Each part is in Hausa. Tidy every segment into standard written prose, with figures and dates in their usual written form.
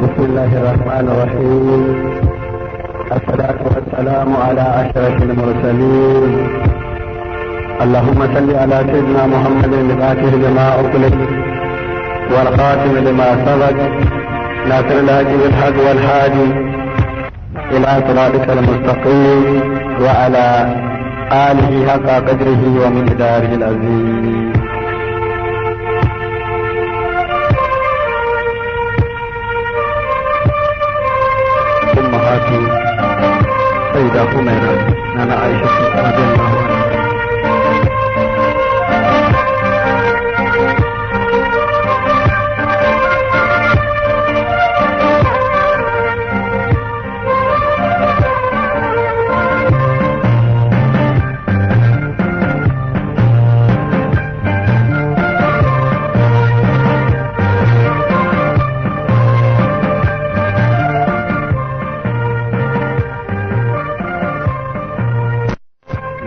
بسم الله الرحمن الرحيم. الصلاة والسلام على أشرف المرسلين. اللهم صل على سيدنا محمد الفاتح لما أغلق والخاتم لما سبق ناصر الهدي بالحق والهادي إلى صراطك المستقيم وعلى آله حق قدره ومقداره العظيم. أمهات سيدة حميرة نانا عائشة رضي الله عنها.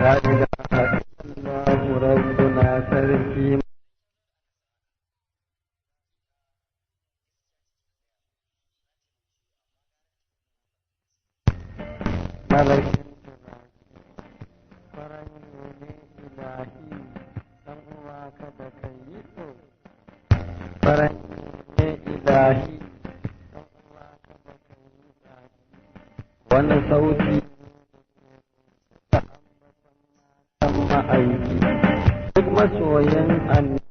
لا إله إلا الله ربنا sarki malakin faran ne ilahi dan uwa kada ka yi to faran ne ilahi dan uwa kada ka yi wannan sauti ma'aiki duk masoyin annabi.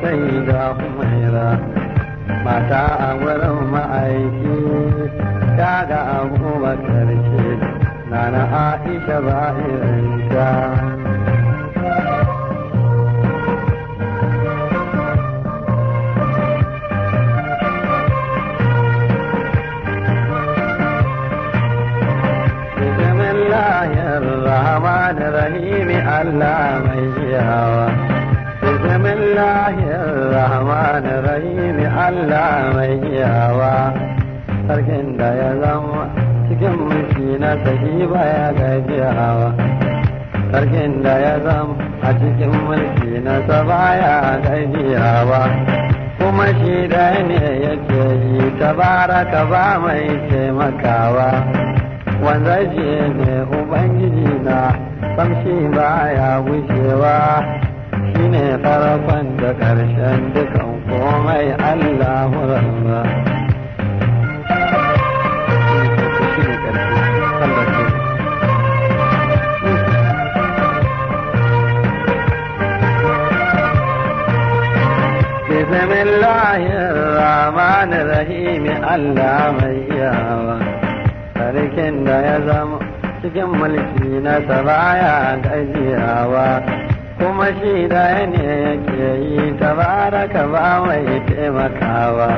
Saida Humaira mata a wurin ma'aiki ta ga Abubakar ce nana Aisha ba irinta. Bismillahirrahmanirrahim Allah mai yawa. بسم الله الرحمن الرحيم Allah mai iyawa sarkin da ya zama cikin mulki na sahi baya gajiyawa sarkin da ya zama a cikin mulki na sa baya gajiyawa kuma shi da ne yake yi tabaraka ba mai taimakawa wanda shi ne ubangiji na samshi baya gushewa shine farkon da ƙarshen dukan komai Allahu Rabba. Bismillahirrahmanirrahim Allah mai yawa sarkin da ya zama cikin mulki na baya gajiyawa kuma shi da ne yake yi tabaraka ba mai taimakawa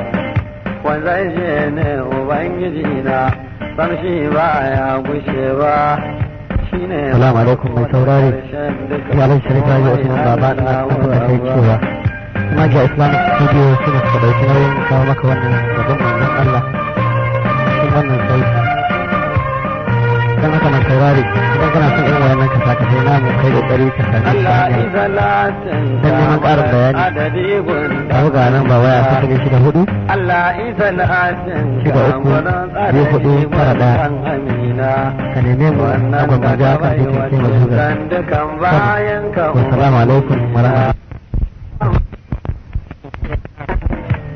wanda shi ne ubangiji na samshi baya gushewa shine. Salamu alaikum mai saurari iyalan shirka ya Usman Baba na tafi da kai cewa Maja Islamic Studio suna suka ɗauki nauyin kawo maka wannan gaban manzon Allah cikin wannan sauti. Don haka mai saurari idan kana son irin wayannan kasa-kasai namu kai kokari ka same su ta hanyar don neman ƙarin bayani ka buga nan ba waya 064 63 24 91 ka neme mu a Gwammaja kan titin sai Mazuga. Wassalamu alaikum wa rahmatullahi.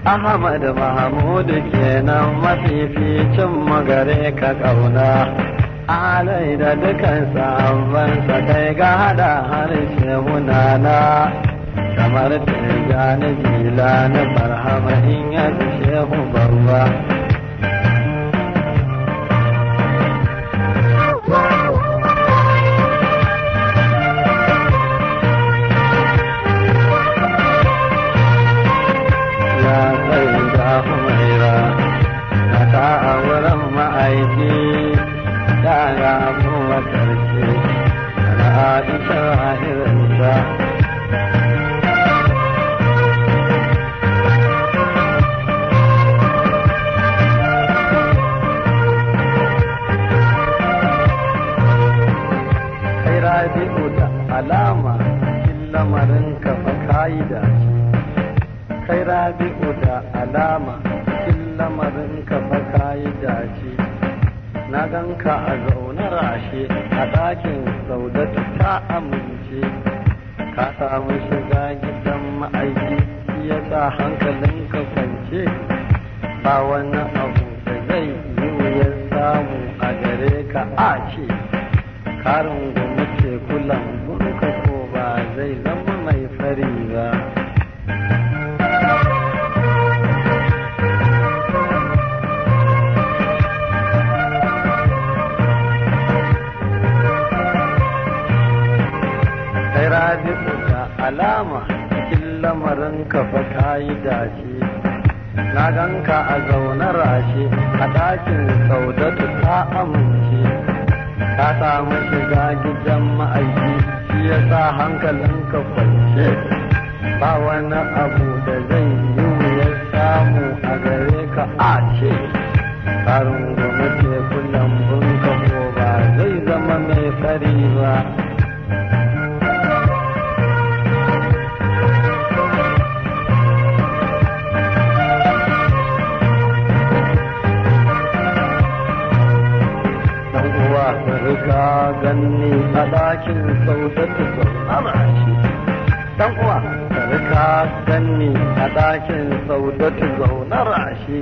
Ahmad Mahmud kenan mafificin magare ka kauna alai da dukan sahabbansa kai ga hada harshe munana kamar Tijjani Jilani Barhama in ya shehu babba. kayi dace. Kai Rabi'u da alama cikin lamarin ka fa kayi dace. Na ganka a zaune rashe a ɗakin Saudatu ta amince. Ka samu shiga gidan ma'aiki shi ya sa hankalinka kwance. Ba wani abu da zai yi wuyar samu a gare ka a ce. Ka rungumi teku lambunka ko ba zai zama mai fari ba. Kai Rabi'u da alama cikin lamarin ka fa kayi dace. Na ganka a zaune rashe a ɗakin Saudatu ta amince. Ka samu shiga gidan ma'aiki shi ya sa hankalinka kwance. Ba wani abu da zai yi wuyar samu a gare ka a ce. Ka rungumi teku lambunka ko ba zai zama mai fari ba. Dan uwa ka ganni a ɗakin Saudatu zaune shi. Dan uwa ka ganni a ɗakin Saudatu zaune rashi.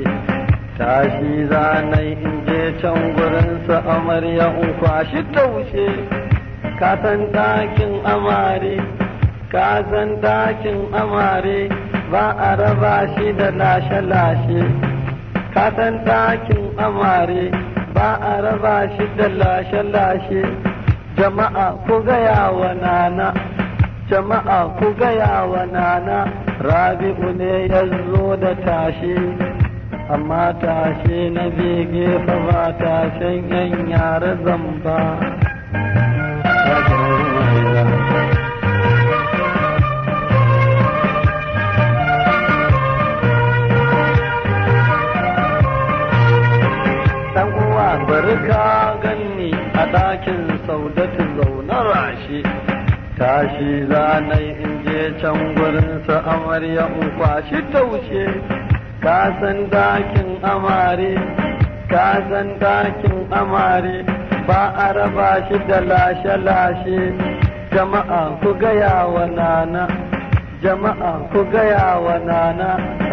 Tashi zanai in je can gurinsa amarya in kwashi taushe. Ka san ɗakin amare, ka san ɗakin amare ba a raba shi da lashe-lashe. Ka san ɗakin amare ba a raba shi da lashe-lashe. Jama'a ku gaya wa nana, jama'a ku gaya wa nana, Rabi'u ne ya zo da tashe. Amma tashe na bege fa ba tashen yan yara zamba. Dan uwa bari ka ganni a ɗakin Saudatu zaune rashi. Tashi zanai in je can gurinsa amarya in kwashi taushe. Ka san ɗakin amare, ka san ɗakin amare ba a raba shi da lashe-lashe. Jama'a ku gaya wa nana, jama'a ku gaya wa nana,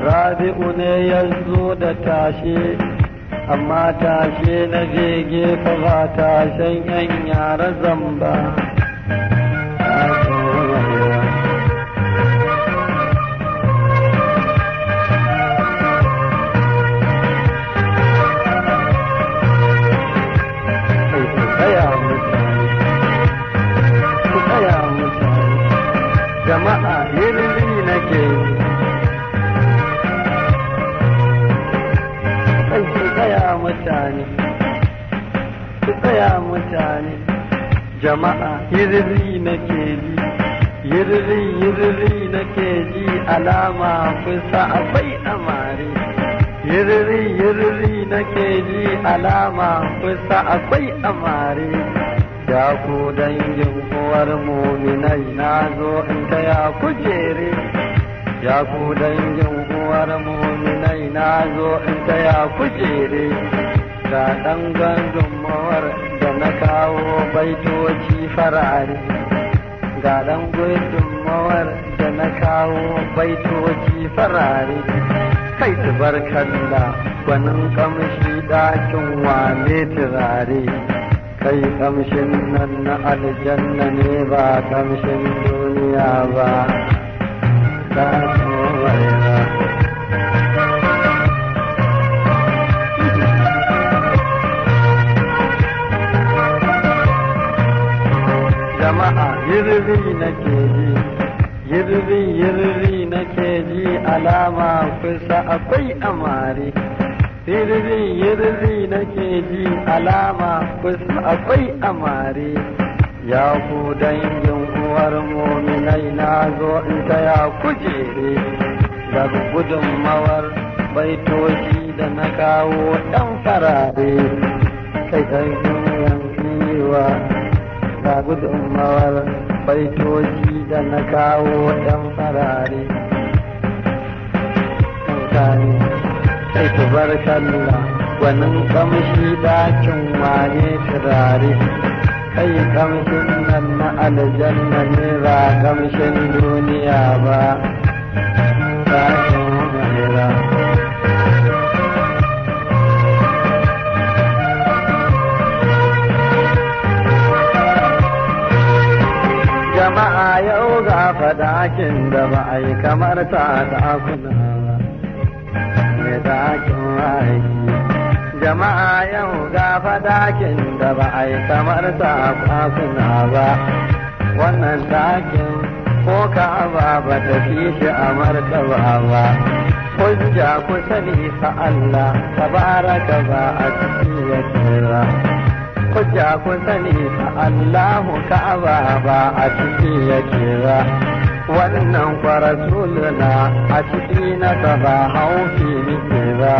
Rabi'u ne ya zo da tashe. Amma tashe na bege fa ba tashen yan yara zamba. Kai ku tsaya mutane, ku tsaya mutane, jama'a yiriri nake yi. Kai ku tsaya mutane, ku tsaya mutane, jama'a yiriri nake ji, yiriri yiriri nake ji alama kusa akwai amare. Yiriri yiriri nake ji alama kusa akwai amare. Ya ku dangin uwar muminai na zo in taya kujere. Ya ku dangin uwar muminai na zo in taya kujere. Ga ɗan gudunmawar da na kawo baitoci farare. Ga ɗan gudunmawar da na kawo baitoci farare. Kai tubarkalla gwanin kamshi ɗakin wane turare. Kai kamshin nan na aljanna ne ba kamshin duniya ba. Ɗakin waina. Jama'a yiriri nake ji, yiriri yiriri nake ji alama kusa akwai amare. Yiriri yiriri nake ji alama kusa akwai amare. Ya ku dangin uwar muminai na zo in taya kujere. Ga gudunmawar baitoci da na kawo ɗan farare. Kai ɗan yankiwa ga gudunmawar Baitoci da na kawo ɗan farare mutane sai ku bar kalla gwanin kamshi dakin wane turare kai kamshin nan na aljanna ne ba kamshin duniya ba ɗakin mahira. Jama'a yau ga fadakin da ba a yi kamar ta ɗakuna ba, mai ɗakin aiki. Jama'a yau ga fadakin da ba a yi kamar ta ɗakuna ba, wannan ɗakin ko Ka'aba ba ta fi shi a martaba ba. Hujja ku sani fa Allah tabaraka ba a ciki yake ba. Hujja ku sani fa Allahu Ka'aba ba a ciki yake ba. Wannan kwa rasuluna a ciki na ba haufi muke ba.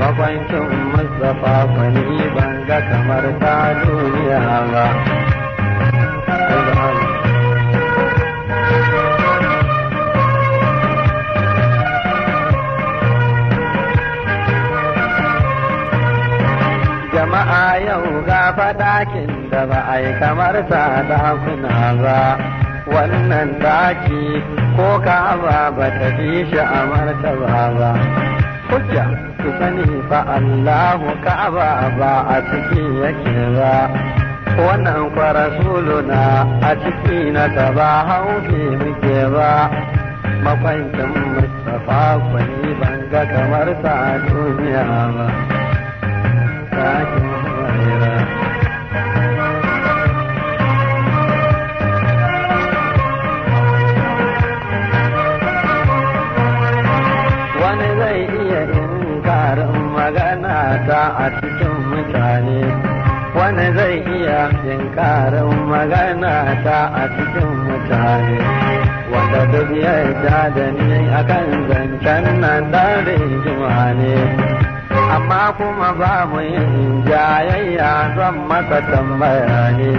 Makwancin Mustapha kwani ban ga kamar ta duniya ba. Jama'a yau ga fadakin da ba a yi kamar sa dakuna ba, wannan daki ko Ka'aba ba ta fi shi a martaba ba. Hujja ku sani fa Allahu Ka'aba ba a ciki yake ba, wannan kwa rasuluna a ciki na ta ba haufi muke ba. Makwancin Mustapha kwani ban ga kamar sa duniya ba. Wani zai iya inkarin magana ta a cikin mutane, wani zai iya inkarin magana ta a cikin mutane, wanda duk ya yarda da ni akan zancen nan dan rigima ne. Amma kuma ba mu yin jayayya zan masa tambaya ne,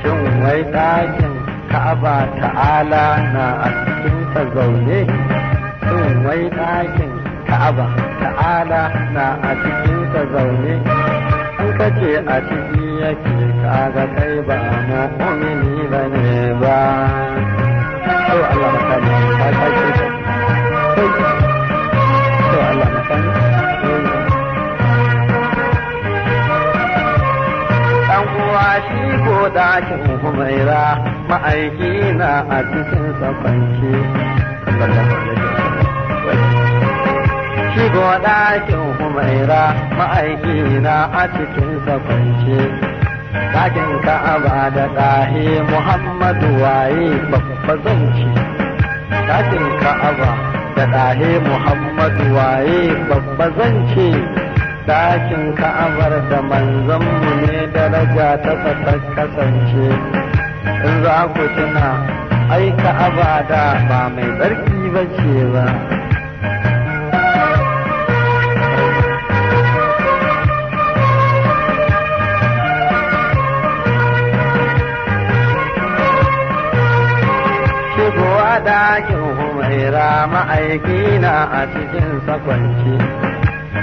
shin wai ɗakin Ka'aba ta'ala na a cikinsa zaune? Shin wai ɗakin Ka'aba ta'ala na a cikinsa zaune? In ka ce a ciki yake kaga kai ba mu'mini ba ne ba. Oh Allah makani, ka sake ta. Oh Allah makani. Uwa shi ko ɗakin Humaira ma'aiki na a cikin kwanci. Shi ko ɗakin Humaira ma'aiki na a cikin kwanci. Ɗakin Ka'aba da ɗahi Muhammadu waye babba zanci. Ɗakin Ka'aba da ɗahi Muhammadu waye babba zanci. Ɗakin Ka'abar da manzanmu ne daraja ta ta kasance. In za ku tuna ai Ka'aba da ba mai tsarki ba ce ba. Shigowa ɗakin Humaira ma'aiki na a cikin sakwanci.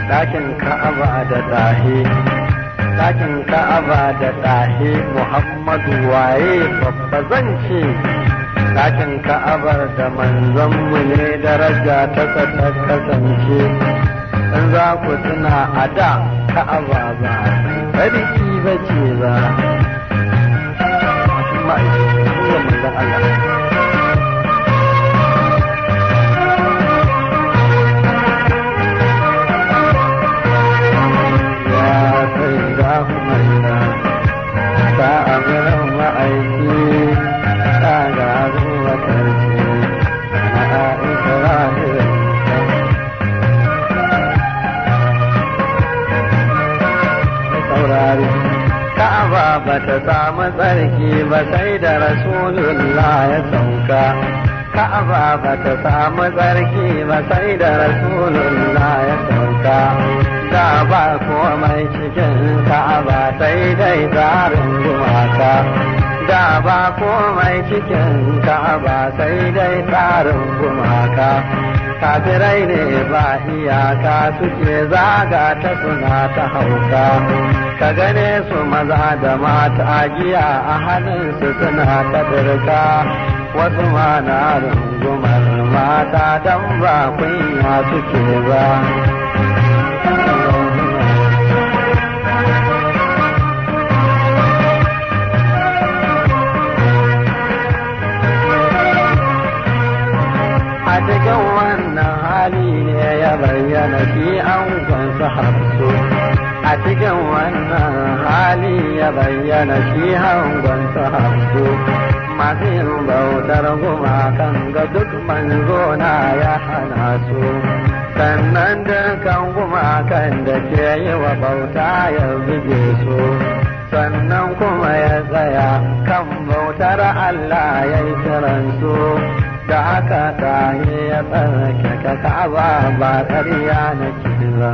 Ɗakin Ka'aba da ɗahi, ɗakin Ka'aba da ɗahi Muhammadu waye babba zance. Ɗakin Ka'abar da manzanmu ne daraja ta ta kasance. In za ku tuna a da Ka'aba ba mai tsarki ba ce ba. Ma'aikin Allah. Ka'aba ba ta samu tsarki ba sai da Rasulullah ya sauka. Ka'aba ba ta samu tsarki ba sai da Rasulullah ya sauka. Da ba komai cikin Ka'aba sai dai tsarin gumaka. Da ba komai cikin Ka'aba sai dai tarin gumaka, kafirai ne ba iyaka suke zaga ta suna ta hauka. Ka gane su maza da mata giya a hannunsu suna ta dirka, wasu ma na rungumar mata don ba kunya suke ba. A cikin wannan hali ne ya bayyana shi an kwansa hafsu. A cikin wannan hali ya bayyana shi hangonsa hafsu. Masu yin bautar gumakan ga duk manzo na ya hana su. Sannan dukan gumakan da ke yi wa bauta ya buge su. Sannan kuma ya tsaya kan bautar Allah ya yi kiransu. Da aka tahi ya tsarkake Ka'aba ba ƙarya nake ba.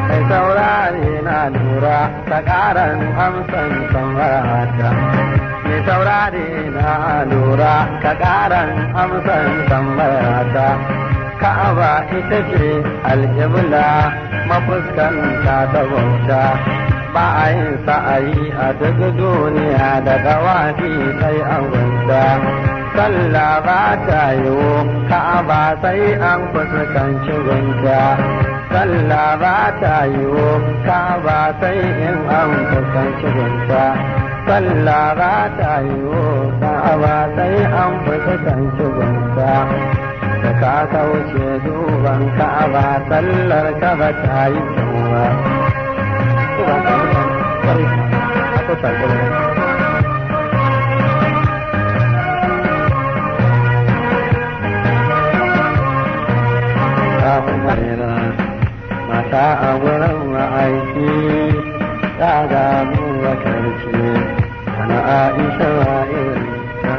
Mai saurare na lura ta ƙaran amsan tambayata. Mai saurare na lura ka ƙaran amsan tambayata. Ka'aba ita ce alƙibla mafuskanta ta bauta. Ba a yin sa'ayi a duk duniya da dawafi sai an gunta. Sallah ba ta yiwu Ka'aba sai an fuskanci gunta. Sallah ba ta yiwu Ka'aba sai in an fuskanci gunta. Sallah ba ta yiwu Ka'aba sai an fuskanci gunta. Da ka kauce duban Ka'aba sallar ka ba ta yi kyau ba. Mata a wurin ma'aiki ta gamu wa karshe, ana Aisha wa irin ta.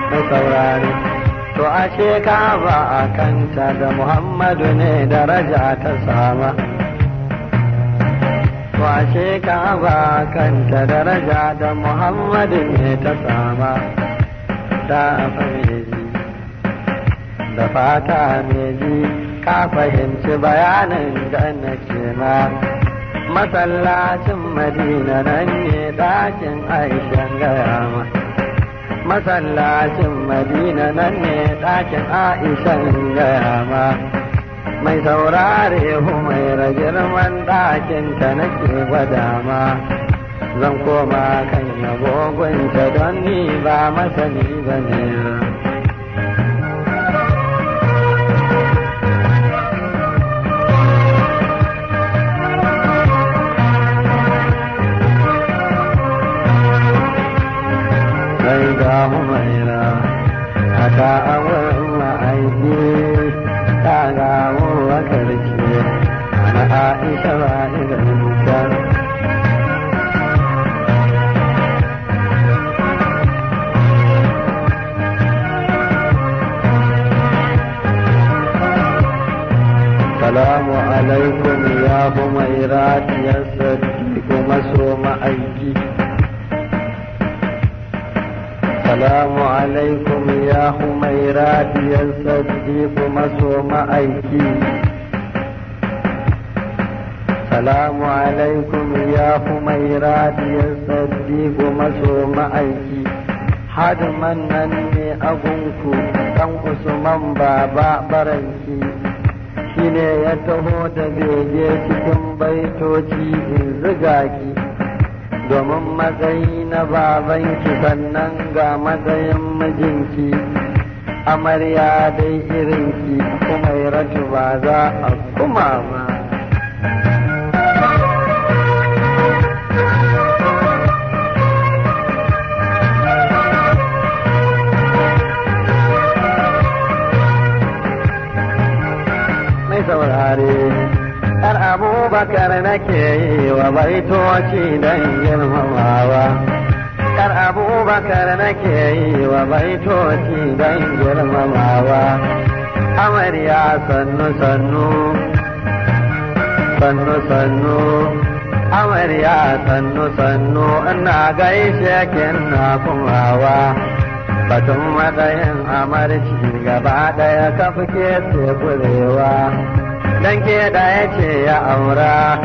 Mai saurare, to ashe Ka'aba a kanta da Muhammadu ne daraja ta sama. To ashe Ka'aba a kanta daraja da Muhammadu ne ta sama. Da fahimci, da fata mai ji, ka fahimci bayanin da nake ma. Masallacin Madina nan ne ɗakin Aishan gaya ma. Masallacin Madina nan ne ɗakin Aishan gaya ma. Mai saurare Humaira girman ɗakin ta nake gwada ma. Zan koma kan yabogunta don ni ba masani ba ne. Sai ga Humaira aka awon ma'aiki ta ga Abubakar ce ana Aisha ba irin ta. Salamu alaikum ya Humaira ya Siddiqu maso ma'aiki. Salamu alaikum ya Humaira ya Siddiqu maso ma'aiki. Salamu alaikum ya Humaira ya Siddiqu maso ma'aiki. Hadiman nan ne agunku ɗan Usman baba baranki. Shine ya taho da bege cikin baitoci in ziga ki, domin matsayi na babanki sannan ga matsayin mijinki. Amarya dai irinki Humairatu ba za a kuma ba. Mai saurare, ‘yar Abubakar nake yi wa baitoci don girmamawa. Yar Abubakar nake yi wa baitoci don girmamawa. Amarya sannu sannu, sannu sannu, amarya sannu sannu, ina gaishe kin na kumawa. Batun matsayin amarci gaba ɗaya ka fuke tekurewa. Dan ke ɗaya ce ya aura,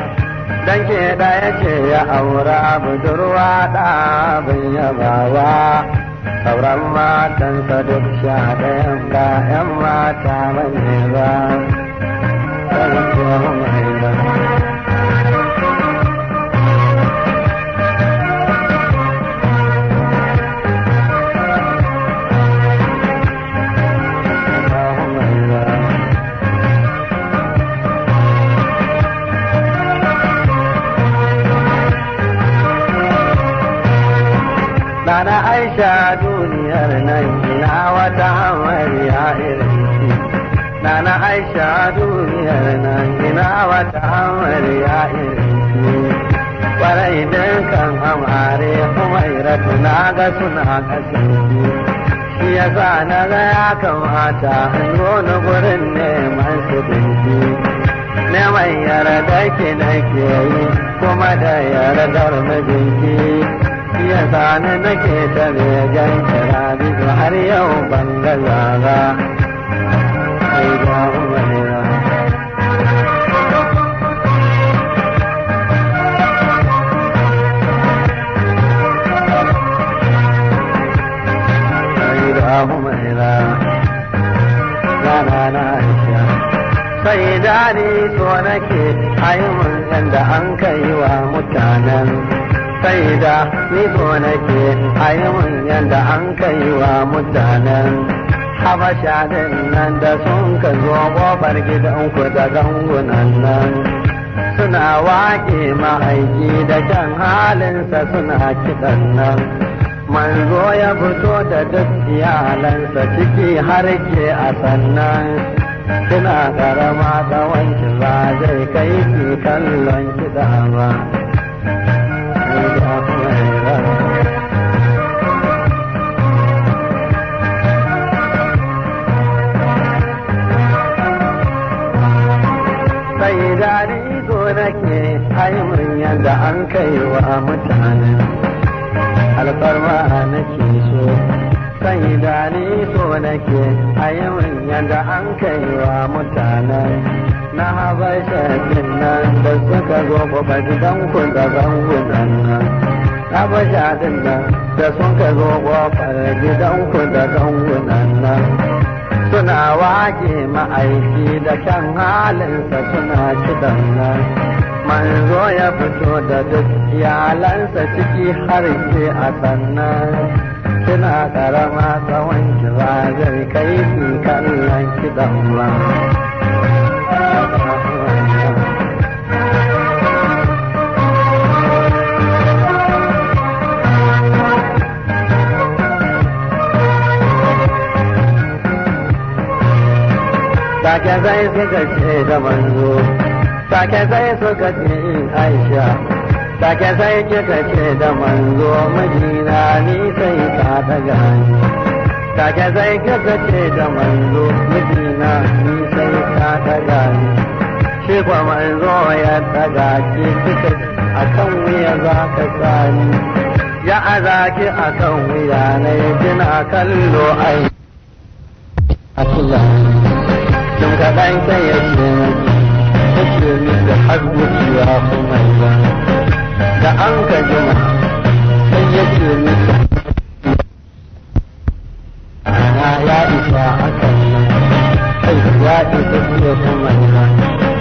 dan ke ɗaya ce ya aura, budurwa ɗabin yabawa. Sauran matansa duk sha ɗayan ba ‘yan mata bane ba. Nana Aisha duniyar nan ina wata amarya irin ki. Nana Aisha duniyar nan ina wata amarya irin ki. Kwarai dukkan amare Humairatu na ga suna kasance. Shi yasa na ga ya kamata in zo ni gurin neman su dinki. Neman yarda ki nake yi kuma da yardar mijinki. Ya sani nake ta begen kira har yau ban gaza ba. Ai ga umarina. Ai ga umarina. Rana na Aisha. Sai dani so nake ayi mun yanda an kai wa mutanen. Sai da ni so nake ayi mun yanda an kai wa mutanen Habasha din nan da sun ka zo kofar gidanku da gangunan nan. Suna waƙe ma'aiki da kyan halinsa suna kiɗan nan. Manzo ya fito da duk iyalansa ciki har ke a sannan. Kina karama tsawon ki ba zai kai ki kallon kiɗa ba. Sai dani so nake aimin yadda an kai wa mutanen alfarma nake so. Sai dani so nake aimin yadda an kai wa mutanen na Habasha din nan da suka zo kofar gidanku da gangunan nan. Habasha din nan da suka zo kofar gidanku da gangunan nan. Suna waƙe ma'aiki da kyan halinsa suna kiɗan nan. Manzo ya fito da duk iyalansa ciki har ke a sannan. Kina karama tsawon ki ba zai kai ki kallon kiɗan ba. Take zai suka ce da manzo, take zai suka ce Aisha, take zai kika ce da manzo mijina ni sai ka daga ni. Take zai kika ce da manzo mijina ni sai ka daga ni. Shi kwa manzo ya daga ki kika akan wuya za ka sani. Ya aza ki akan wuya ne kina kallo ai. Akula. Jim kaɗan sai ya ce maki, ta ce miki har zuciya kuma ba. Da an ka jima, sai ya ce miki ana ya isa akan nan, sai ya isa ce kuma ba.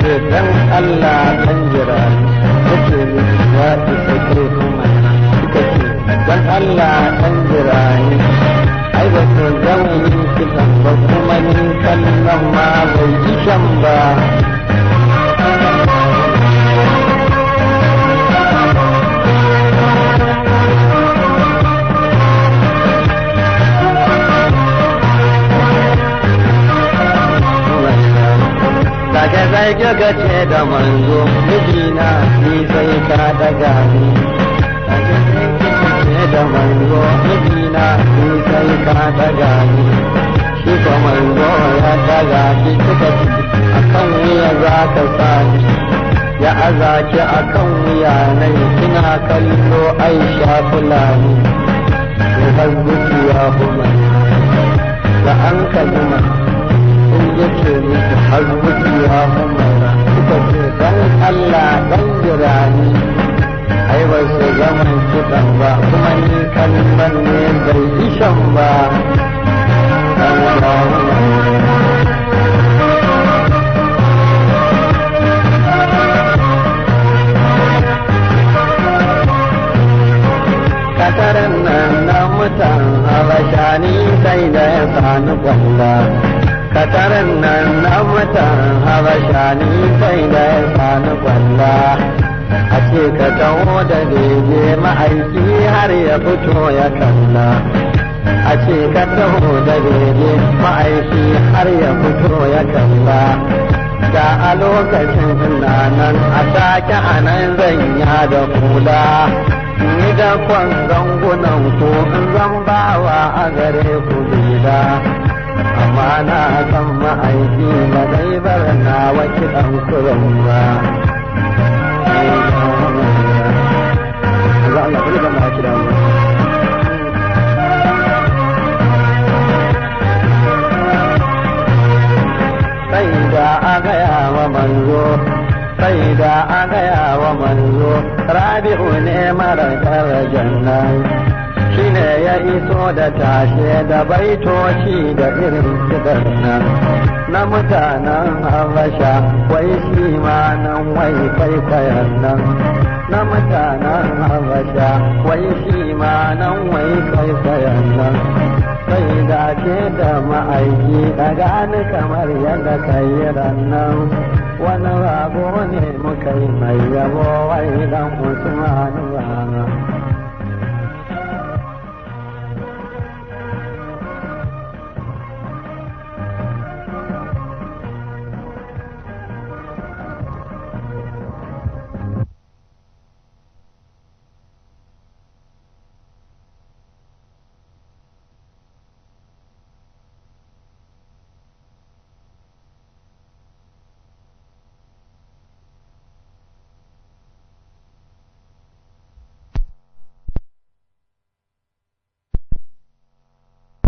Ce dan Allah dan jira ni, ta ce miki ya isa ce kuma ba. Kika ce dan Allah dan jira ni. Ai ba ku gama yin kiɗan ba kuma ni kallon ma bai yi shan ba. Take zai kika ce da manzo mijina ni sai ka daga ni. Take kika ce da manzo mijina ni sai ka daga ni. Shi ko manzo ya daga ki kika ce akan wuya za ka sa ni. Ya aza ki akan wuya nai kina kallo Aisha Fulani. Hasbuki ya humai da an ka gama in yake miki hasbuki ya humai suka ce dan Allah dan jirani ai ba su gama kiɗan ba kuma ni kallon ne bai ishan ba dan ya humai. Kataran nan na mutan Habasha ni sai da ya sani kwalla. Kataran nan na mutan Habasha ni sai da ya sani kwalla. A ce ka taho da bege ma'aiki har ya fito ya kalla. A ce ka taho da bege ma'aiki har ya fito ya kalla. Da a lokacin ina nan a take a nan zan ya da hula. Ni da kwan gangunan ku in zan bawa a gare ku bila. Amma na san ma'aiki ba zai bar nawa kiɗan kurin ba. Sai da a gaya wa manzo, sai da a gaya wa manzo, Rabi'u ne mara darajar nan, shi ne ya iso da tashe da baitoci da irin kiɗan nan. Na mutanen Habasha wai shi ma nan wai kwaikwayon nan. Na mutanen Habasha wai shi ma nan wai kwaikwayon nan. Sai dace da ma'aiki a gani kamar yadda ka yi rannan. Wani rabo ne muka yi mai yabo wai dan Usmanu ba.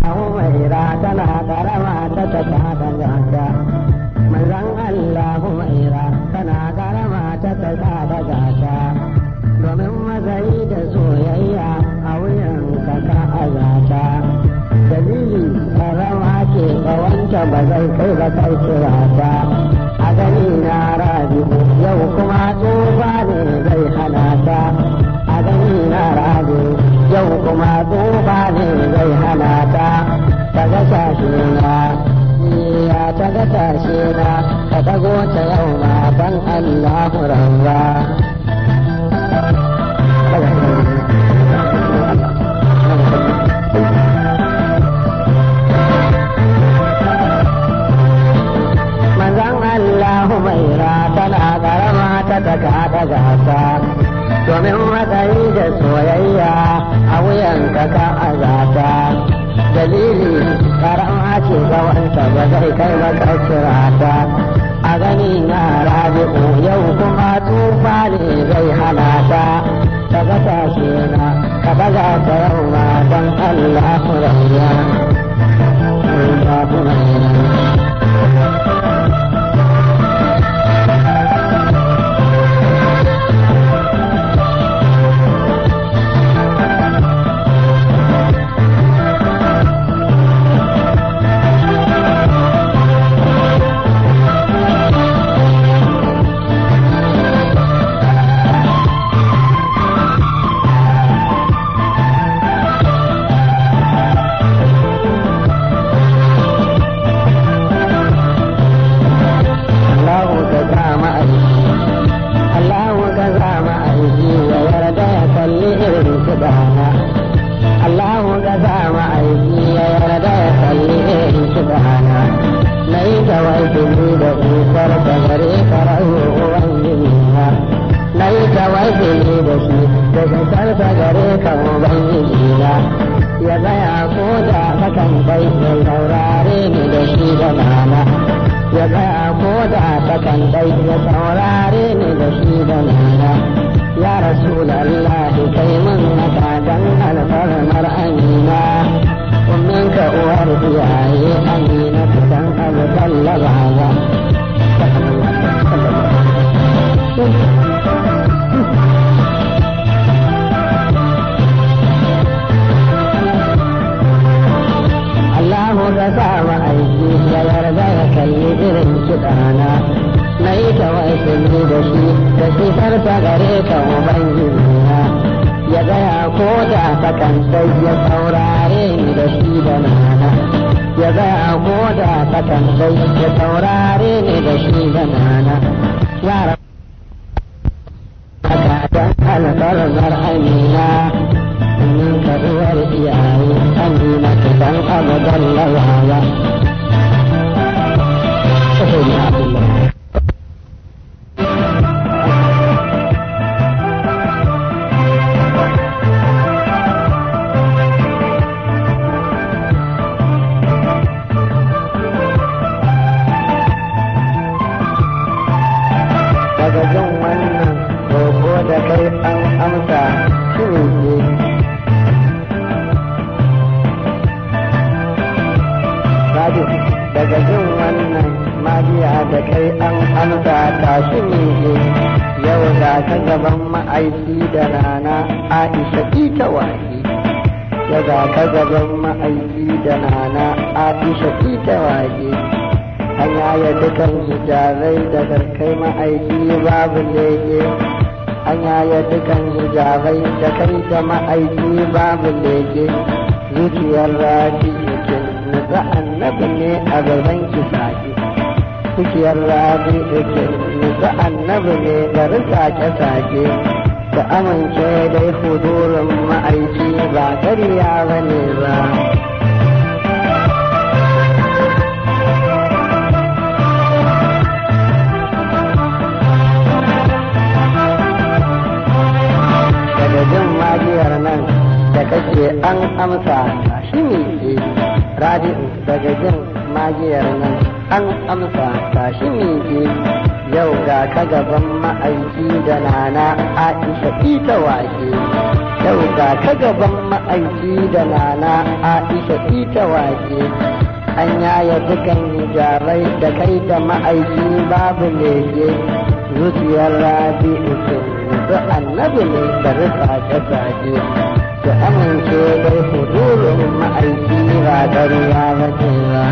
Humaira tana karama ta ta ta gata. Manzon Allah Humaira tana karama ta ta ta gata. Domin matsayi da soyayya a wuyan ka ka azata. Dalili karama ce tsawonta ba zai kai ba kai kirata. A gani na Rabi'u yau kuma tsufa ne zai hana ta. A gani na Rabi'u yau kuma tsufa ne zai hana ta. Ta ga sashe na, ya ta ga sashe na, ka dago ta yau ma dan Allahu rabba. Manzon Allah Humaira tana karama ta taka ta gasa. Domin matsayi da soyayya a wuyanka ka azata. Dalili karama ce tsawonta ba zai kai ba ka ta. A gani na Rabi'u yau kuma tsufa ne zai hana ta. Ta ga tashe na ka daga ta yau ma don Allah rayya. Da gare ka Ubangiji na, ya tsaya ko da hakan bai ya saurare ni da shi da nana. Ya tsaya ko da hakan bai ya saurare ni da shi da nana. Ya Rasulallahi, kai mun haka dan alfarmar Amina, umminka uwar iyaye Amina, dan alƙallaba. Allahu ka sa wa aiki ya yarda ya kalli irin kiɗana. Na yi tawassuli da shi da sifarsa gare ka Ubangijina. Ya tsaya ko da sakan sai ya saurare ni da shi da nana. Ya tsaya ko da sakan sai ya saurare ni da shi da nana. Ya haka dan alfarmar Amina, min ka uwar iyaye Amina, dan Abdullahi. Abdullahi. Daga jin wannan roƙo da kai an amsa shi ne. Rabi, daga jin wannan magiya da kai an amsa, tashi ne. Yau da ka gaban ma'aiki da nana Aisha ita waƙi. Yau da ka gaban ma'aiki da nana Aisha ita waƙi. An yaya dukan hijabai da kai ma'aiki babu leke. An yaya dukan hijabai da kai da ma'aiki babu leke. Zuciyar Rabi yake nutsa, Annabi ne a gaban ki sake. Zuciyar Rabi yake nutsa, Annabi ne bari sake sake. Da amince dai hudurin ma'aiki ba karya ba ne ba. Daga jin magiyar nan da kake an amsa, shi miƙe. Rabi'u, daga jin magiyar nan an amsa, tashi miƙe. Yau ga ka gaban ma'aiki da nana Aisha ita wake. Yau ga ka gaban ma'aiki da nana Aisha ita wake. An yaya dukan hijabai da kai da ma'aiki babu leke. Zuciyar Rabi'u ke nutsu, Annabi ne da rufa sake. Su amince dai hudurin ma'aiki ba ƙarya ba ce ba.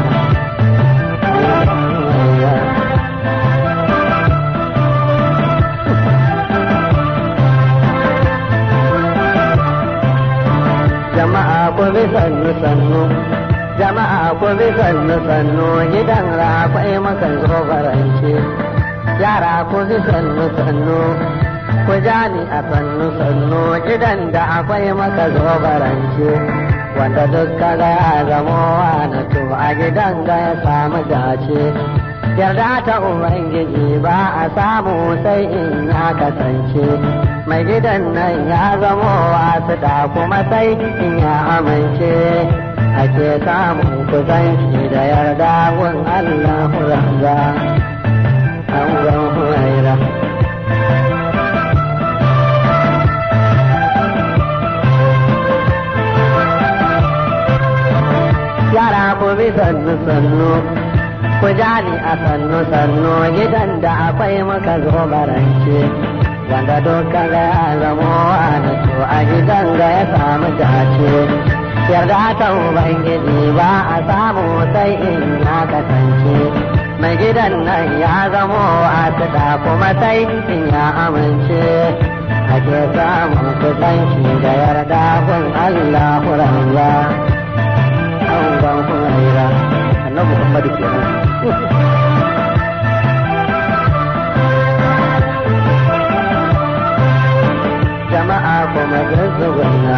Jama'a ku bi sannu sannu, jama'a ku bi sannu sannu, gidan rakwai makan zo farance. Yara ku bi sannu sannu, ku ja ni a sannu sannu, gidan da akwai maka zo farance. Wanda duk kaga ya zamo wani, to a gidan ga ya samu dace. Yarda ta Ubangiji ba a samu sai in ya kasance mai gidan nan ya zamo wasu da, kuma sai in ya amince ake samun kusanci da yarda gun Allah raza an gan Huwaira. Yara ku bi sannu sannu, ku ja ni a sannu sannu, gidan da akwai maka zo barance. Wanda dukkan ga ya zamo wani, to a gidan ga ya samu dace. Yarda ta Ubangiji ba a samu sai in ya kasance mai gidan nan ya zamo wasu da, kuma sai in ya amince ake samun kusanci da yarda gun Allah raza an ban Huwaira. Annabi Muhammadu kenan. Jama'a kuma zuzzugunna,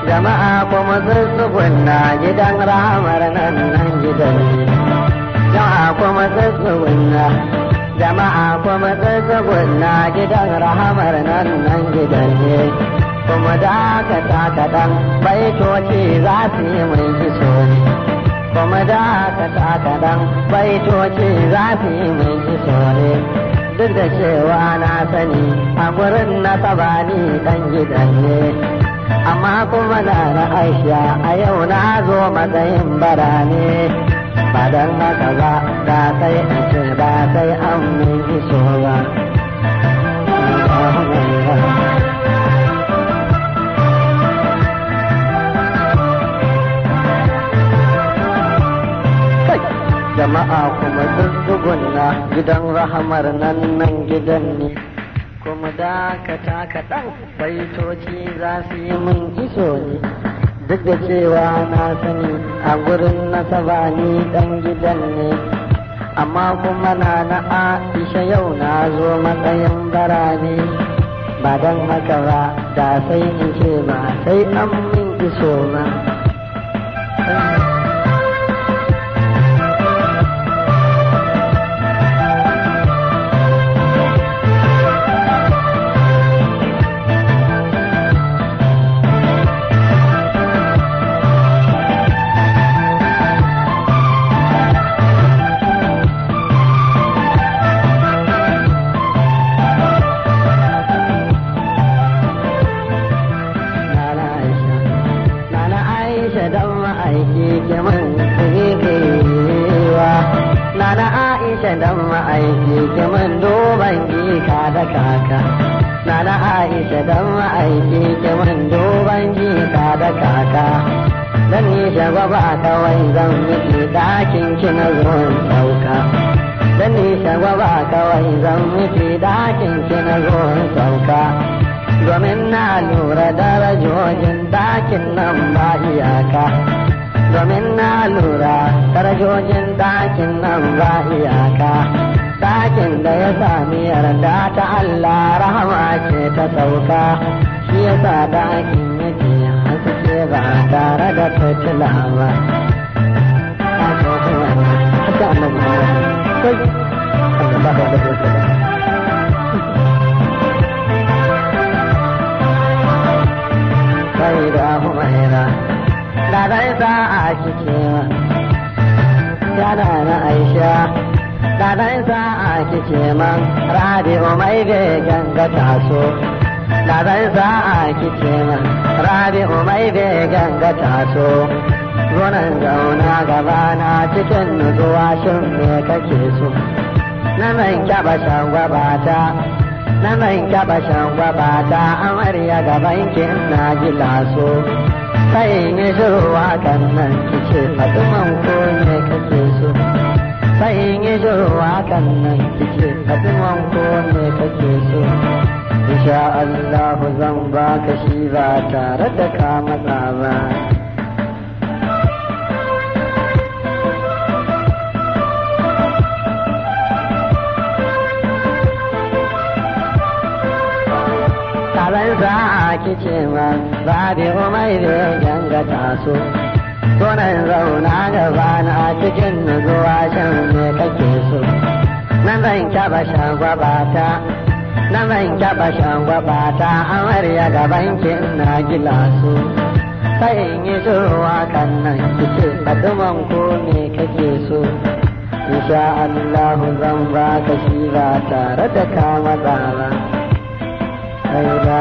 jama'a kuma zuzzugunna, gidan rahamar nan nan gidan ne. Jama'a kuma zuzzugunna, jama'a kuma zuzzugunna, gidan rahamar nan nan gidan ne. Kuma dakata kaɗan baitoci za su yi mai iso ne. Kuma dakata kaɗan baitoci za su yi mai iso ne. Duk da cewa na sani a gurin nasaba ni ɗan gidan ne. Amma kuma na na Aisha a yau na zo matsayin barane. Ba don haka ba da sai in ce ba sai an min iso ba. Jama'a kuma na gidan rahamar nan nan gidan ne. Kuma dakata kaɗan baitoci za su yi min iso ne. Duk da cewa na sani a gurin nasaba ni ɗan gidan ne. Amma kuma na na Aisha yau na zo matsayin barane. Ba don haka ba da sai in ce ba sai an min iso ba. Dan ma'aiki ki mun duban jika da kaka. Nana Aisha dan ma'aiki ki mun duban jika da kaka. Dan ni shagwaba kawai zan miki dakin ki na zuwan sauka. Dan ni shagwaba kawai zan miki dakin ki na zuwan sauka. Domin na lura darajojin dakin nan ba iyaka. Domin na lura darajojin dakin nan ba iyaka. Dakin da ya sami yarda ta Allah rahama ce ta sauka. Shi yasa dakin yake haske ba tare da fitila ba. Haka annabi sai sallallahu alaihi wasallam. Sai da Humaira da dai sa'a kike yana na Aisha da dai sa'a kike man Rabi'u mai begen ga taso. Da dai sa'a kike man Rabi'u mai begen ga taso. Zonan zauna gabana cikin nutsuwa shin me kake so? Na nan kyaba shangwabata, na nan kyaba shangwabata amarya gaban ki na ji laso. Sai in yi shiru hakan nan kice Fatiman ko me kake so? Sai in yi shiru hakan nan kice Fatiman ko me kake so? Insha Allah zan baka shi ba tare da ka matsa ba. Taron sa'a kice ma Rabi'u mai begen ga taso. Sunan zauna gabana cikin nutsuwa shin me kake so? Nan zan kyaba shagwabata, nan zan kyaba shagwabata amarya gaban ki na gilaso. Sai in yi shiru hakan nan kice Fatiman ko me kake so? Insha Allah zan baka shi ba tare da ka matsa ba. Sai da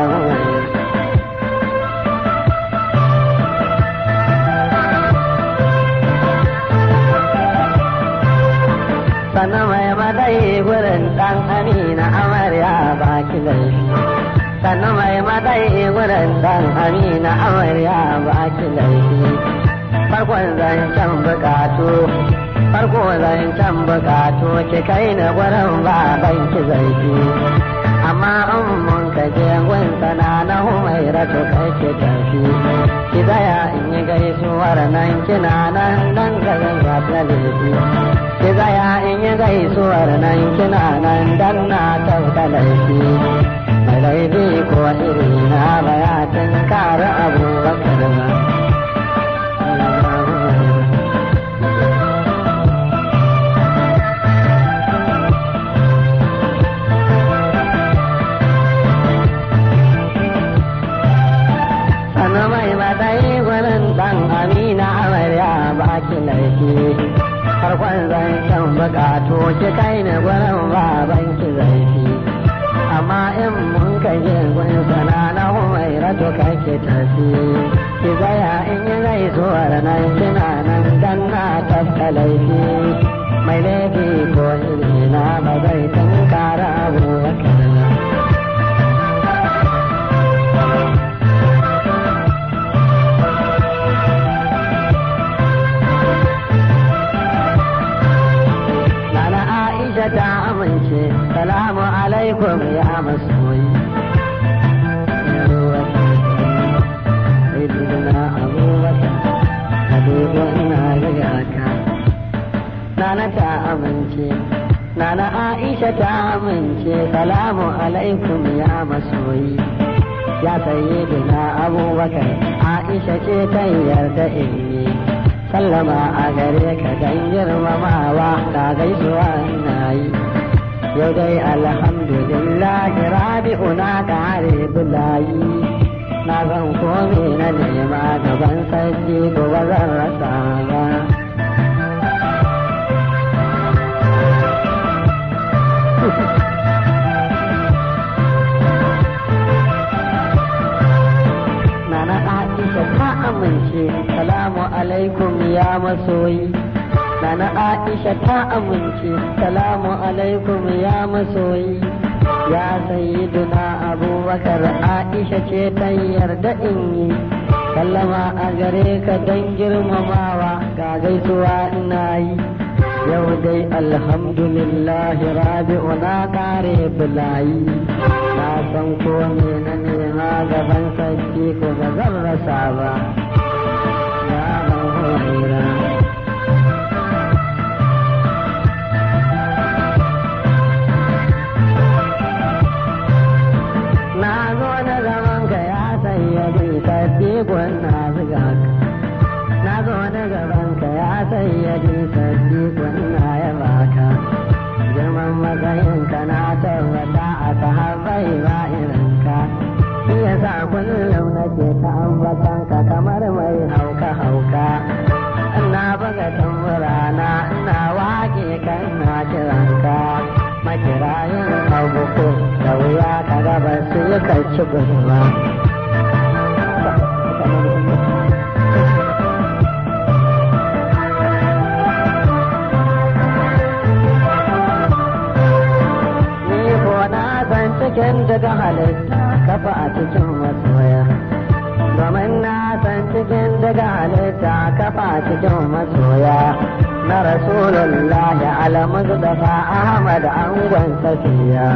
sana mai matsayi gurin ɗan Amina amarya ba ki laifi. Sannu mai matsayi gurin ɗan Amina amarya ba ki laifi. Farkon zancen bukatu, farko zancen bukatu ki kai na gurin baban ki zaifi. Amma in mun ka je gun sana na Humaira to kai ki tafi. Ki tsaya in yi gaisuwar nan kina nan dan garin ba ta laifi. Ki tsaya in yi gaisuwar nan kina nan dan na tauta laifi. Mai laifi ko iri na bayatin kare Abubakar ba. matsayi gurin dan Amina amarya ba ki laifi. Farkon zancen bukatu ki kai ni gurin baban ki zaifi. Amma in mun kai gun sana na Humaira to kai ki tafi. Ki tsaya in yi gaisuwar nan kina nan dan na tafka laifi. Mai laifi ko irina ba zai tunkara Abubakar ba. Nana Aisha ta amince, salamu alaikum ya masoyi. Sayyidina Abubakar, Habibu ina riga ka. Nana ta amince, Nana Aisha ta amince, salamu alaikum ya masoyi. Ya sayyidina Abubakar, Aisha ce ta yarda in yi. Sallama a gare ka dan girmamawa ka gaisuwa ina yi. Yau dai alhamdulillah rabi'u na kare bulayi. Na zan kome na nema gaban sarki gobe zan rasa ba. Nana Aisha ta amince, salamu alaikum ya masoyi. Nana Aisha ta amince, salamu alaikum ya masoyi. Ya sayyiduna Abubakar, Aisha ce ta yarda in yi. Sallama a gare ka don girmamawa ga gaisuwa ina yi. Yau dai alhamdulillah rabi'u na kare bulayi. Na san kome na nema gaban sarki ko ba zan rasa ba. Ya ban Huraira. Na zo na zaman ka ya sayyadi sadiqun na zuga ka. Na zo na gaban ka ya sayyadi sadiqun na yaba ka. Girman matsayin ka na tabbata a sahabbai ba irin ka. Shi yasa kullum nake ta ambatan ka kamar mai hauka hauka. Ina buga tambura na ina waƙe kan na kiran ka. Makirayin abuko da wuya ka gaba su yi karci gudunma. Ni ko na san cikin daga halitta kafa a cikin masoya. Domin na san cikin daga halitta kafa a cikin masoya. Na Rasulullahi al-Mustafa Ahmad angon Safiya.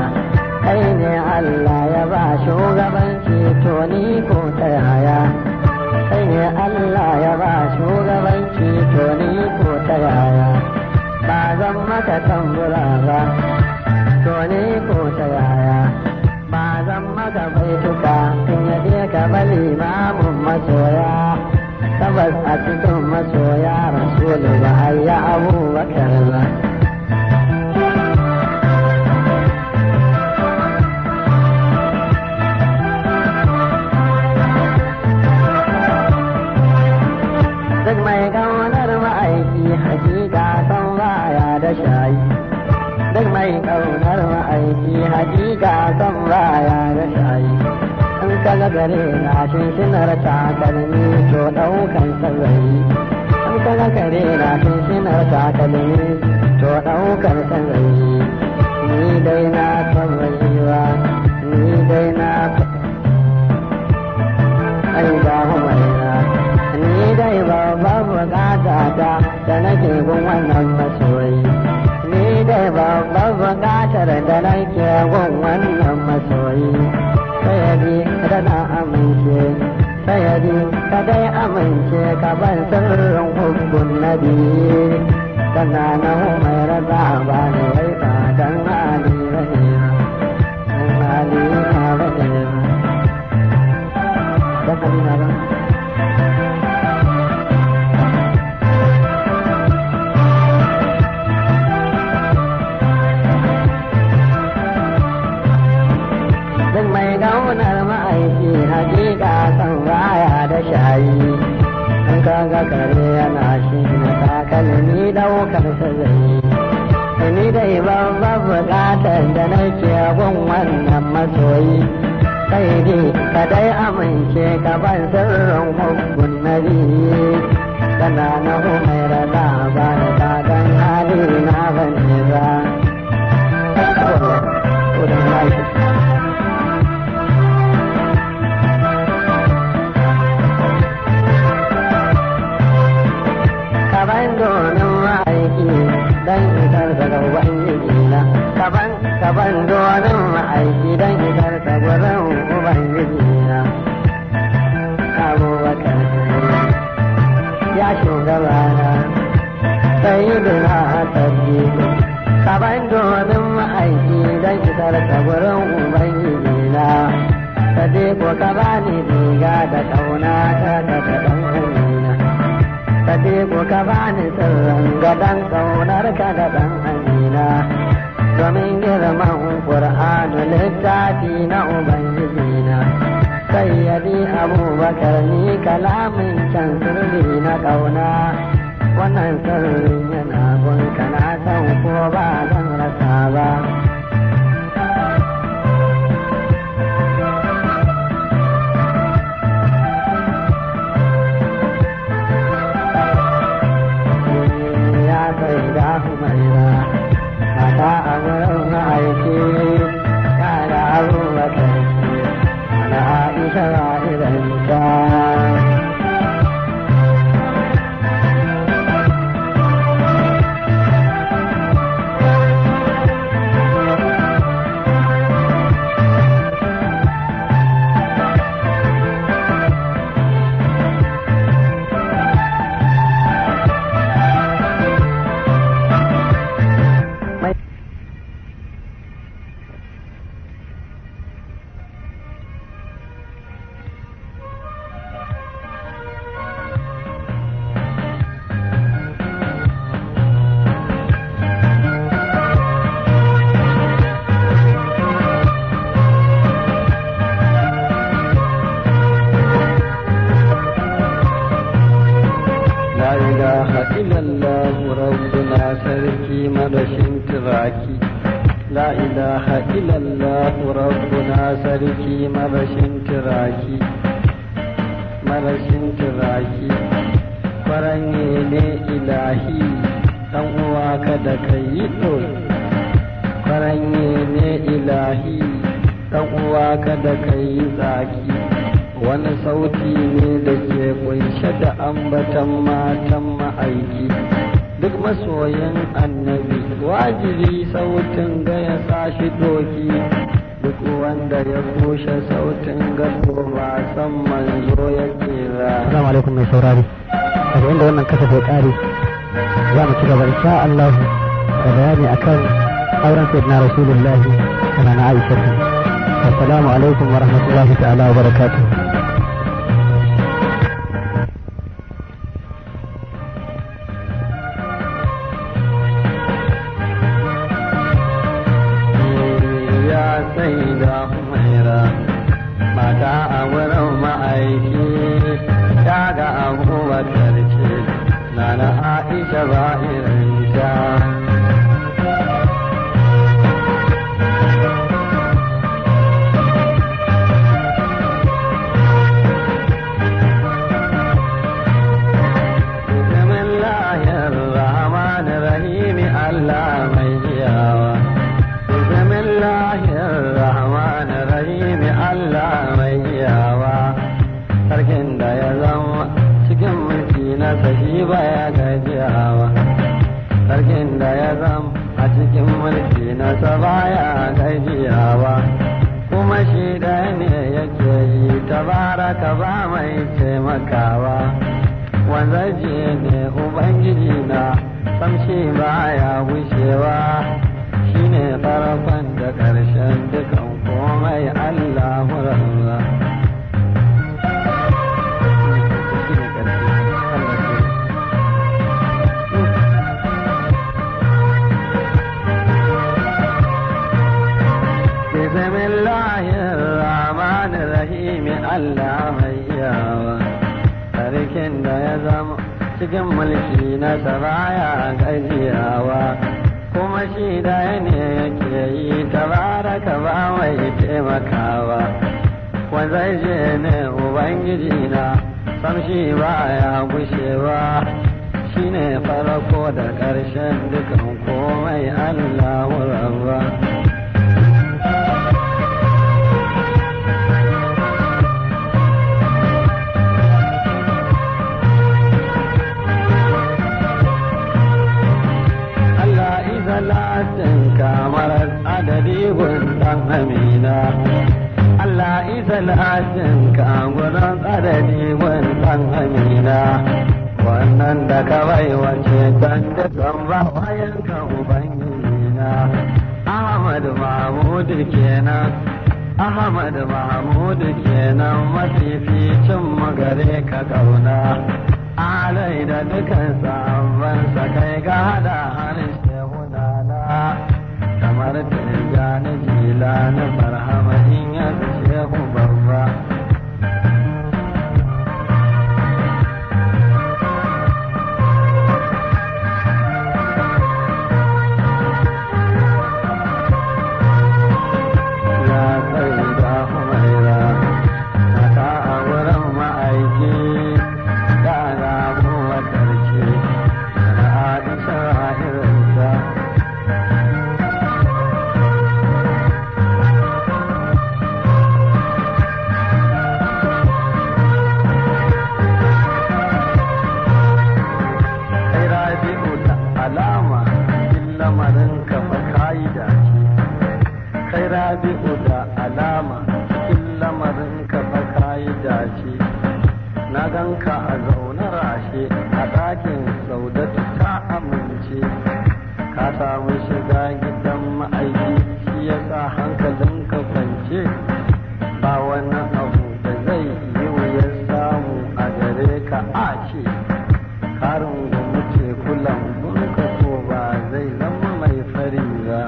Kai ne Allah ya ba shugabanci to ni ko ta yaya. Kai ne Allah ya ba shugabanci to ni ko ta yaya. Ba zan maka tambura ba to ni ko ta yaya. Ba zan maka baituka in yabe ka bali mamun masoya. Tabbas a cikin masoya Rasulu ba a yi Abubakar ba. Duk mai ƙaunar ma'aiki hakika san baya da shayi. Duk mai ƙaunar ma'aiki hakika san baya da shayi. In ka ga gare na shinshinar takalmi to ɗaukan sarari. In ka ga kare na shinshinar takalmi to ɗaukan sarari. Ni dai na tabbacewa, ni dai na ai ga Humaira. Ni dai babban bukata ta da nake gun wannan masoyi. Ni dai babban bukatar da nake gun wannan masoyi. Sayyadi kada na amince, sayyadi kada ya amince ka ban sirrin hubbun nabi. Tana na Humaira za a bani wai ba dan hali bane ba, dan hali na bane ba, dan hali na ba. Duk mai gaunar ma'aiki hakika san baya da shayi. In ka ga kare yana shi na takalmi daukar sa zai. Ni dai babbar bukatar da nake gun wannan masoyi, sai dai ka dai amince ka ban sirrin hubbun nabi. Kana na Humaira labarin ba dan hali na bane ba. Kaban domin ma'aiki dan isar daga Ubangiji na. Kaban kaban domin ma'aiki dan isar ta gurin Ubangiji na. Abubakar ya shugabana, sayyidina Sadiq. Kaban domin ma'aiki dan isar ta gurin Ubangiji na. Sadiq ka bani riga da kauna ta ta dan Amina. Sadiq ka bani sirrin gadon kaunar ka da dan Amina. Domin girman Qur'anu littafi na Ubangiji na. Sayyidi Abubakar ni kalamin can sirri na kauna. Wannan sirrin yana gunka na san ko ba zan rasa ba. Ya sai da Humaira, mata a gurin ma'aiki, ya da Abubakar, na Aisha ba irinta. La ilaha illallah rabbuna sarki madashin turaki. La ilaha illallah rabbuna sarki marashin turaki. Marashin turaki. Kwaranye ne ilahi, dan uwa kada ka yi ɗoki. Kwaranye ne ilahi, dan uwa kada ka yi zaki. Wani sauti ne da ke kunshe da ambatan matan ma'aiki. Duk masoyin annabi wajibi sautin ga ya sashi doki. Duk wanda ya kushe sautin gado ba san manzo yake ba. Assalamu alaikum mai saurari. Daga inda wannan kasaf ya kare, za mu ci gaba insha Allah da bayani akan auren sayyidina Rasulullahi da na Aisha. Assalamu alaikum wa rahmatullahi ta'ala wa barakatuh. Ya sai da Humaira, mata a wurin ma'aiki, ta ga Abubakar ce, Nana Aisha ba irinta. Bismillahirrahmanirrahim Allah mai iyawa. Bismillahirrahmanirrahim Allah mai iyawa. Sarkin da ya zama cikin mulki na sashi baya gajiyawa. Sarkin da ya zama a cikin mulki na sa baya gajiyawa. Kuma shi ɗaya ne yake yi tabaraka ba mai taimakawa. Wanzaje ne Ubangiji na samshi baya gushewa. Shine farkon da ƙarshen dukan komai Allahu Rabba. Shine ƙarshe. Allah ke. Bismillahirrahmanirrahim Allah mai yawa. Sarki Sarkin da ya zama cikin mulki na baya gajiyawa, kuma shi da ne yake yi tabaraka ba mai taimakawa. Wanzai je ne Ubangiji na, sam shi baya gushewa, shi ne farko da ƙarshen dukan komai Allahu Rabba. Salatin kamar adadi gundan amina, Allah isalatin ka gudan adadi gundan amina, wannan da ka bai wace dan da ba wayan ka Ubangiji na. Ahmad Mahmud kenan, Ahmad Mahmud kenan, mafificin magare ka kauna alai da dukan sabon sa kai ga hada harshe kamar Tijjani Jilani Barhama in ya Shehu babba. Ya sai da Humaira mata a wurin ma'aiki da Abubakar ce da Aisha irinta. Alama lamarin ka fa kayi dace, kai Rabi'u da alama cikin lamarin ka fa kayi dace. Na ganka a zaune rashe a ɗakin Saudatu ta amince, ka samu shiga gidan ma'aiki shi yasa hankalinka kwance, ba wani abu da zai yi wuyar samu a gare ka a ce karin gumu teku lambunka ko ba zai zama mai fari ba.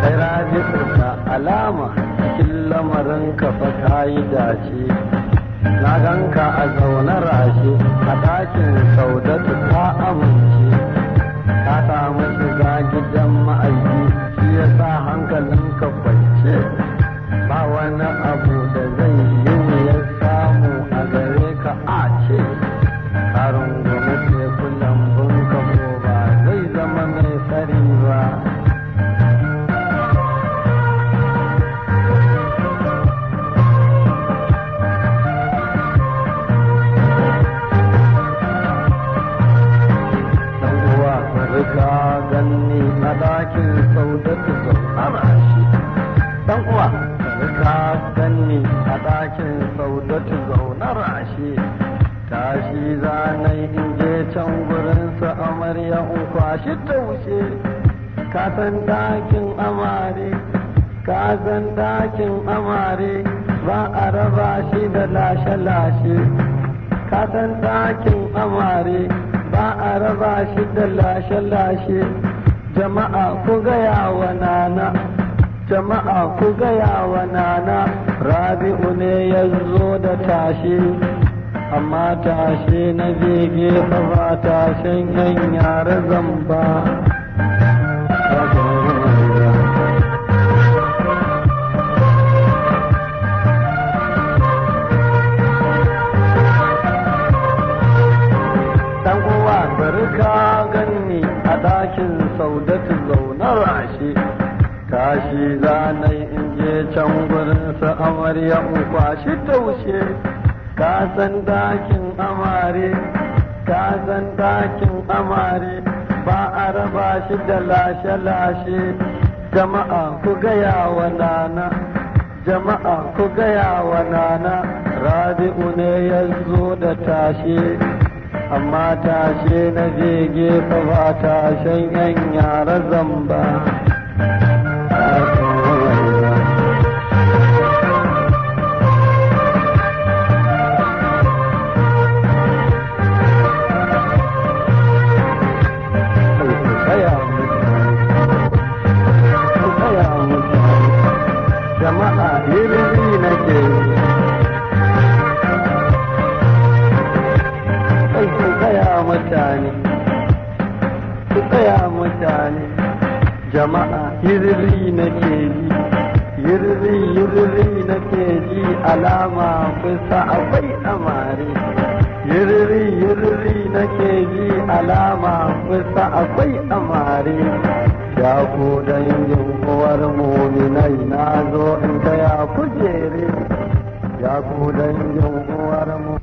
Sai Rabi'u da alama cikin lamarin ka fa kayi dace, na ganka a zaune rashe a ɗakin Saudatu ta amince, ka samu shiga gidan ma'aiki shi ya sa hankalinka kwance, ba wani abu da zai yi wuyar samu a gare ka a ce ka rungumi teku lambunka ko ba zai zama mai fari ba. Ka ganni a ɗakin Saudatu zaune shi, dan uwa ka ganni a ɗakin Saudatu zaune rashi, tashi zanai in je can gurin sa amarya in kwashi taushe. Ka san ɗakin amare, ka san ɗakin amare ba a raba shi da lashe-lashe, ka san ɗakin amare ba a raba shi da lashe-lashe. Jama'a ku gaya wa nana, jama'a ku gaya wa nana, Rabi'u ne ya zo da tashe, amma tashe na bege fa ba tashen yan yara zamba. Dan uwa bari ka ganni a ɗakin Saudatu zaune rashe, tashi zanai in je can gurin sa amarya in kwashi taushe. Ka san ɗakin amare, ka san ɗakin amare ba a raba shi da lashe-lashe. Jama'a ku gaya wa nana, jama'a ku gaya wa nana, Rabi'u ne ya zo da tashe, amma tashe na bege fa ba tashen yan yara zamba. tsaya mutane. Jama'a yiriri nake ji, yiriri yiriri nake ji, alama kusa akwai amare. Yiriri yiriri nake ji, alama kusa akwai amare. Ya ku dangin uwar muminai, na zo in taya kujere. Ya ku dangin uwar mu.